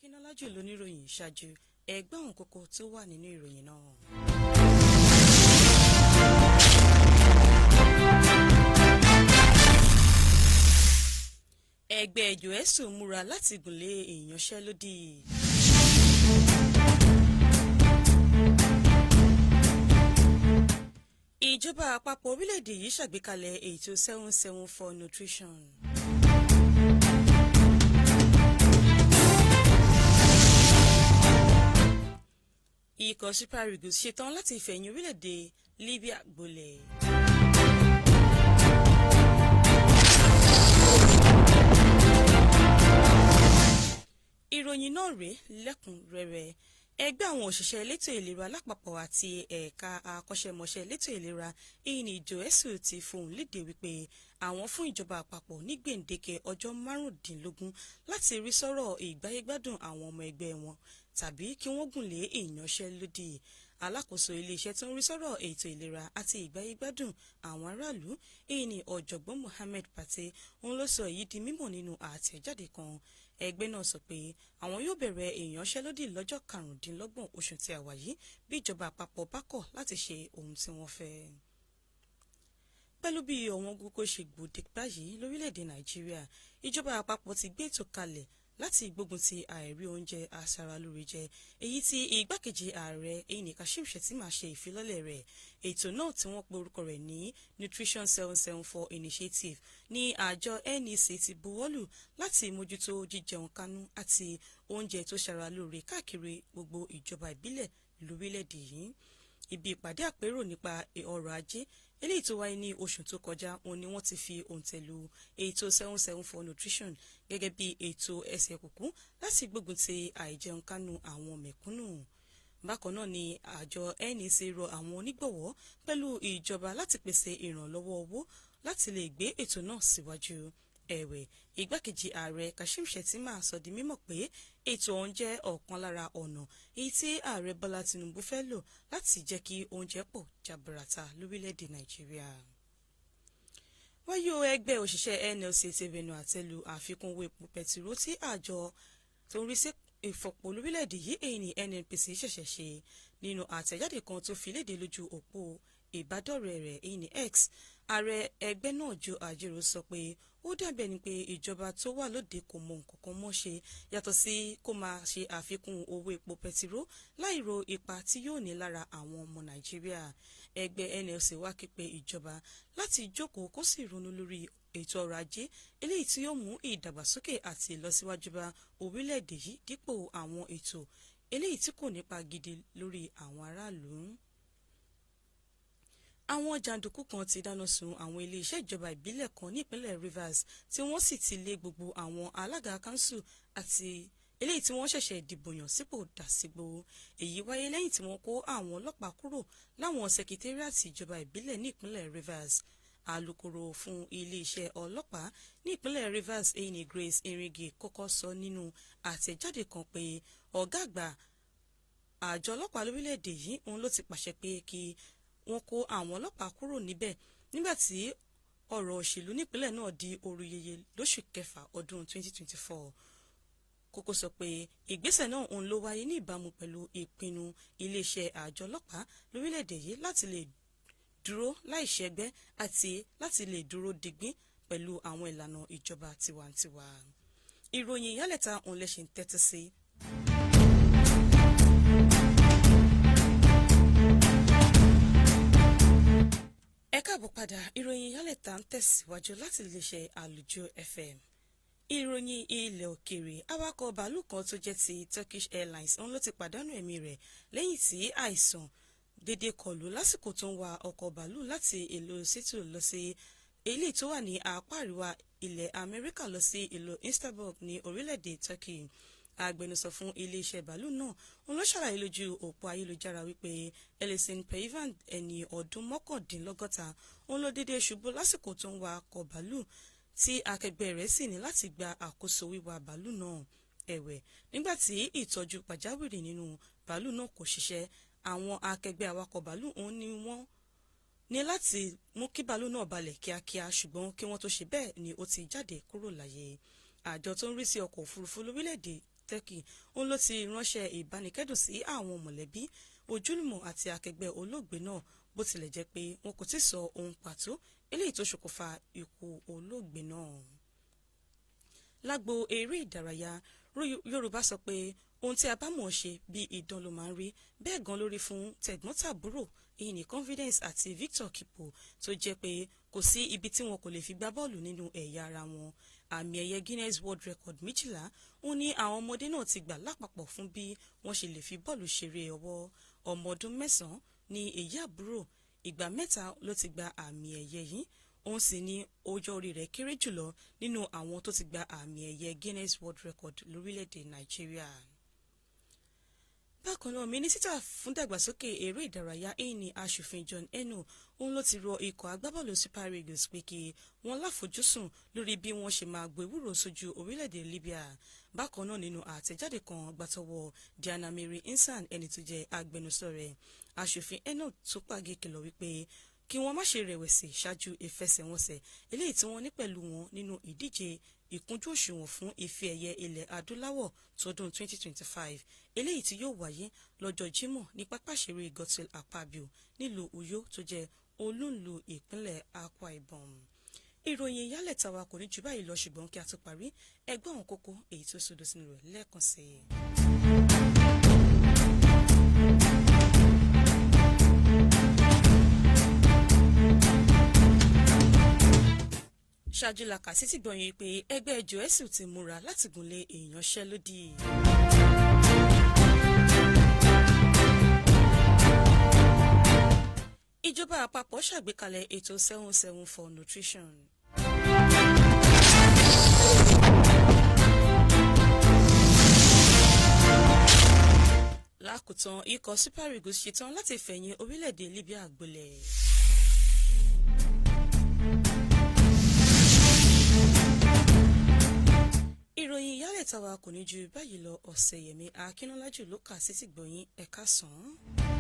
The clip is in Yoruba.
Akínọ́lájù lóníròyìn. Ṣáájú, ẹgbẹ́ àwọn kókó tó wà nínú ìròyìn náà. Ẹgbẹ́ JOESU múra láti gùnlé ìyanṣẹ́lódì. Ìjọba àpapọ̀ orílẹ̀-èdè yìí ṣàgbékalẹ̀ ètò 774 nutrition. Ikọ̀ Super Eagles ṣetán láti fẹ̀yìn orílẹ̀-èdè Libya gbolẹ̀. Ìròyìn náà rèé lẹ́kùnrẹ́rẹ́. Ẹgbẹ́ àwọn òṣìṣẹ́ elétò ìlera lápapọ̀ àti ẹ̀ka akọ́ṣẹ́mọṣẹ́ elétò ìlera ìní JOESU ti fohùn lédè wípé àwọn fún ìjọba àpapọ̀ ní gbèǹdéke ọjọ́ 15 láti rí sọ́rọ̀ ìgbáyégbádùn àwọn ọmọ ẹgbẹ́ wọn tàbí kí wọ́n gùnlé ìyanṣẹ́lódì. Alákòóso iléeṣẹ́ tó ń rí sọ́rọ̀ ètò ìlera àti ìgbáyégbádùn àwọn aráàlú ìní ọ̀jọ̀gbọ́n Mohammed Pate òun ló sọ èyí di mímọ̀ nínú àtẹ̀jáde kan. Ẹgbẹ́ náà sọ pé àwọn yóò bẹ̀rẹ̀ ìyanṣẹ́lódì lọ́jọ́ 25 oṣù tí a wà yìí bí ìjọba àpapọ̀ bá kọ̀ láti ṣe ohun tí wọ́n fẹ́. Pẹ̀lú bí ọ̀wọ́n gógó ṣe gbòde báyìí lórílẹ̀‐èdè Nàìjíríà, ìjọba àpapọ̀ ti gbé ètò kalẹ̀ láti gbógun ti àìrí oúnjẹ aṣaralóore jẹ, èyí tí igbákejì ààrẹ eyín Kashim Shettima ṣe ìfilọ́lẹ̀ rẹ̀. Ètò náà tí wọ́n pe orúkọ rẹ̀ ní Nutrition 774 Initiative ní àjọ NEC ti buwọ́lù láti mójútó jíjẹun kánú àti oúnjẹ tó ṣaralóore káàkiri gbogbo ìjọba ìbílẹ̀ lórílẹ̀‐èdè yìí. Ibi ìpàdé àpérò nípa ọrọ̀ ajé eléyìí tó wáyé ní oṣù tó kọjá òun ni wọ́n ti fi òǹtẹ̀ lu ètò 774 nutrition gẹ́gẹ́ bí ètò ẹsẹ̀ kùkú láti gbógun ti àìjẹun kánú àwọn mẹ̀kúnnù. Bákan náà ni àjọ NEC rọ àwọn onígbọ̀wọ́ pẹ̀lú ìjọba láti pèsè ìrànlọ́wọ́ owó láti lè gbé ètò náà síwájú. Ẹ̀wẹ̀, igbákejì ààrẹ Kashim Shettima sọ di mímọ̀ pé ètò ọ̀hún jẹ́ ọ̀kan lára ọ̀nà èyí tí ààrẹ Bọ́lá Tinubu fẹ́ lò láti jẹ́ kí oúnjẹ pọ̀ jaburata lórílẹ̀‐èdè Nàìjíríà. Wáyé o, ẹgbẹ́ òṣìṣẹ́ NLC ti bẹnu àtẹ́lu àfikún owó epo pẹtiró tí àjọ tó ń rí sí ìfọpo lórílẹ̀‐èdè yìí èyí ní NNPC ṣẹ̀ṣẹ̀ ṣe. Nínú àtẹ̀jáde kan tó fi léde lójú òpó ìbádọ́rẹ̀ẹ́ rẹ̀ èyí ní X, ààrẹ ẹgbẹ́ náà Joe Ajaero sọ pé ó dàbí ẹni pé ìjọba tó wà lóde kò mọ nǹkan kan mọ́ ṣe yàtọ̀ sí kó máa ṣe àfikún owó epo pẹtiró láì ro ipa tí yóò ní lára àwọn ọmọ Nàìjíríà. Ẹgbẹ́ NLC wá ké pe ìjọba láti jókòó kó sì ronú lórí ètò ọrọ̀ ajé eléyìí tí yóò mú ìdàgbàsókè àti ìlọsíwájú bá orílẹ̀-èdè yìí dípò àwọn ètò eléyìí tí kò nípa gidi lórí àwọn aráàlú. Àwọn jàǹdùkú kan ti dáná sun àwọn iléeṣẹ́ ìjọba ìbílẹ̀ kan nípínlẹ̀ Rivers tí wọ́n sì ti lé gbogbo àwọn alága kánsù àti eléyìí tí wọ́n ṣẹ̀ṣẹ̀ dìbò yàn sípò dà sígbó. Èyí wáyé lẹ́yìn tí wọ́n kó àwọn ọlọ́pàá kúrò láwọn sẹkítẹ́rìàtì ìjọba ìbílẹ̀ nípínlẹ̀ Rivers. Alukoro fún iléeṣẹ́ ọlọ́pàá nípínlẹ̀ Rivers èyí ni Grace Iringe kọ́kọ́ sọ nínú àtẹ̀jáde kan pé ọ̀gá àgbà àjọ ọlọ́pàá lórílẹ̀‐èdè yìí òun ló ti pàṣẹ pé kí wọ́n kó àwọn ọlọ́pàá kúrò níbẹ̀ nígbà tí ọ̀rọ̀ òṣèlú nípínlẹ̀ náà di oruyeye lóṣù kẹfà ọdún 2024. Kókó sọ pé ìgbésẹ̀ náà òun ló wáyé ní ìbámu pẹ̀lú ìpinnu iléeṣẹ́ àjọ ọlọ́pàá lórílẹ̀‐èdè yìí láti lè dúró láìṣẹgbẹ́ àti láti lè dúró digbín pẹ̀lú àwọn ìlànà ìjọba tiwantiwa. Ìròyìn ìyálẹ̀ta òun lè ṣe ń tẹ́tí sí. Ẹ káàbọ̀ padà, ìròyìn ìyálẹ̀ta ń tẹ̀síwájú láti iléeṣẹ́ Àlùjọ FM. Ìròyìn ilẹ̀ òkèèrè. Awakọ̀ bàálù kan tó jẹ́ ti Turkish Airlines òun ló ti pàdánù ẹ̀mí rẹ̀ lẹ́yìn tí àìsàn dédé kọlù lásìkò tó ń wa ọkọ̀ bàálù láti ìlú Seattle lọ sí ilé tó wà ní apá àríwá ilẹ̀ Amẹ́ríkà lọ sí ìlú Istanbul ní orílẹ̀-èdè Turkey. Agbẹnusọ fún iléeṣẹ́ bàálù náà òun ló ṣàlàyé lójú òpó ayélujára wípé Ellison Peivan, ẹni ọdún 59, òun ló dédé ṣubú lásìkò tó ń wa ọkọ̀ bàálù tí akẹgbẹ́ rẹ̀ sì ní láti gba àkóso wíwa bàálù náà. Ẹ̀wẹ̀, nígbà tí ìtọ́jú pàjáwìrì nínú bàálù náà kò ṣiṣẹ́, àwọn akẹgbẹ́ awakọ̀ bàálù òun ni wọ́n ní láti mú kí bàálù náà balẹ̀ kíákíá, ṣùgbọ́n kí wọ́n tó ṣe bẹ́ẹ̀ ni ó ti jáde kúrò láyé. Àjọ tó ń rí sí ọkọ̀ òfurufú lórílẹ̀‐èdè Turkey òun ló ti ránṣẹ́ ìbánikẹ́dùn sí àwọn mọ̀lẹ́bí, ojúlùmọ̀ àti akẹgbẹ́ olóògbé náà, bó tilẹ̀ jẹ́ pé wọn kò tí sọ ohun pàtó eléyìí tó ṣokùnfà ikú olóògbé náà. Lágbo eré ìdárayá, Yorùbá sọ pé ohun tí a bá mọ̀ ṣe bí idán ló máa ń rí bẹ́ẹ̀ gan lórí fún tẹ̀gbọ́n-tàbúrò, èyí ní Confidence àti Victor Kipo, tó jẹ́ pé kò sí ibi tí wọn kò lè fi gbá bọ́ọ̀lù nínú ẹ̀yà ara wọn. Àmì ẹ̀yẹ Guinness World Record 12 ó ní àwọn ọmọdé náà ti gbà lápapọ̀ fún bí wọ́n ṣe lè fi bọ́ọ̀lù ṣeré ọwọ́. Ọmọ ọdún 9 ní èyí àbúrò, ìgbà 3 ló ti gba àmì ẹ̀yẹ yìí, òun sì ní ọjọ́ orí rẹ̀ kéré jùlọ nínú àwọn tó ti gba àmì ẹ̀yẹ Guinness World Record lórílẹ̀‐èdè Nàìjíríà. Bákan náà, mínísítà fún dàgbàsókè eré ìdárayá, èyí aṣòfin John Eno, òun ló ti rọ ikọ̀ agbábọ́ọ̀lù Super Eagles pé kí wọ́n láfojúsùn lórí bí wọ́n ṣe máa gbéwúrò sójú orílẹ̀-èdè Libya. Bákan náà, nínú àtẹ̀jáde kan gbàtọwọ́ Diana Mary Insan, ẹni tó jẹ́ agbẹnusọ rẹ̀, aṣòfin Eno tún pàgé kìlọ̀ wípé kí wọ́n má ṣe rẹ̀wẹ̀sì ṣáájú ìfẹsẹ̀wọnsẹ̀ eléyìí tí wọ́n ní pẹ̀lú wọn nínú ìdíje ìkúnjú òṣùwọ̀n fún ife ẹ̀yẹ ilẹ̀ adúláwọ̀ tọdún 2025 eléyìí tí yóò wáyé lọ́jọ́ Jímọ̀ ní pápá ìṣeré Godswill Akpabio nílùú Uyo, tó jẹ́ olúùlú ìpínlẹ̀ Akwa Ibom. Ìròyìn ìyálẹ̀ tàwa kò ní jù báyìí lọ, ṣùgbọ́n kí a tó parí, ẹgbẹ́ àwọn kókó èyí tó sódò sínú rẹ̀ lẹ́ẹ̀kan sí i. Ṣáájú la kà sí ti gbọ̀nyìn pé ẹgbẹ́ joesu ti múra láti gúnlé ìyanṣẹ́lódì. Ìjọba àpapọ̀ ṣàgbékalẹ̀ ètò 7-7 for nutrition. Lákòótán, ikọ̀ Super Eagles ṣetán láti fẹ̀yìn orílẹ̀-èdè Libya gbolẹ̀. Ìròyìn ìyálẹ̀ tàwa kò ní ju báyìí lọ. Ọ̀sẹ̀yẹmí Akínọ́lájú ló kà sí ti gbọ̀yìn. Ẹ̀ka sàn án.